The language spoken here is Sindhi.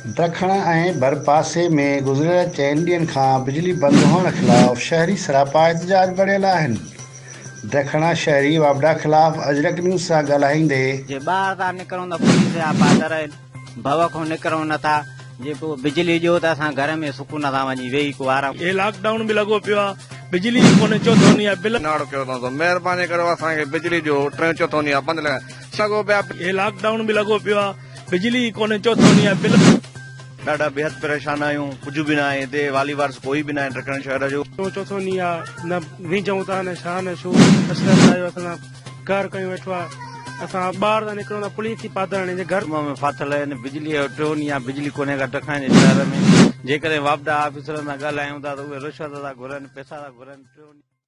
ڊکڻ ۽ ڀرپاسي ۾ گذريل چئن ڏينهن کان بجلي بند هئڻ خلاف شهري سراپا احتجاج بڻيل آهن. ڊکڻ شهري واپڊا خلاف اجرڪ نيوز سان ڳالهائيندي. جي ٻاهر ٿا نڪرون ته پوليس جا پادر آهن ڀؤ کان نڪرون نه ٿا جي پوء بجلي ڏيو ته اسان گهر ۾ سڪون سان وڃي ويهي ڪو آرام. هي لاڪ ڊائون به لڳو پيو آ بجلي ئي ڪونهي چوٿون ڏينهن آ بل. ناڙو ڪيو اٿئون سو مهرباني ڪريو اسان کي بجلي ڏيو ٽيون چوٿون ڏينهن آ بند لڳا سگهو پيا. هي لاڪ ڊائون به لڳو پيو آ بجلي ئي ڪونهي چوٿون ڏينهن آ بل. ڏاڍا بيحد پريشان آهيون ڪجهه به ناهي هتي والي وارث ڪوئي به ناهي ڊکڻ شهر جو. ٽيون چوٿون ڏينهن آ نه وينجهون ٿا نه ڇا نه ڇو اشرف آيو اسان سان قهر ڪيون ويٺو آ اسان ٻاهر ٿا نڪرون ته پوليس ٿي پادر هڻي جي گهر. ۾ ڦاٿل آهن بجلي جو ٽيون ڏينهن آ بجلي ڪونهي ڪا ڊکڻ جي شهر ۾ جيڪڏهن واپڊا آفيسرن سان ڳالهايون ٿا ته اهي رشوت ٿا گهرن پئسا ٿا گهرن ٽيون ڏينهن.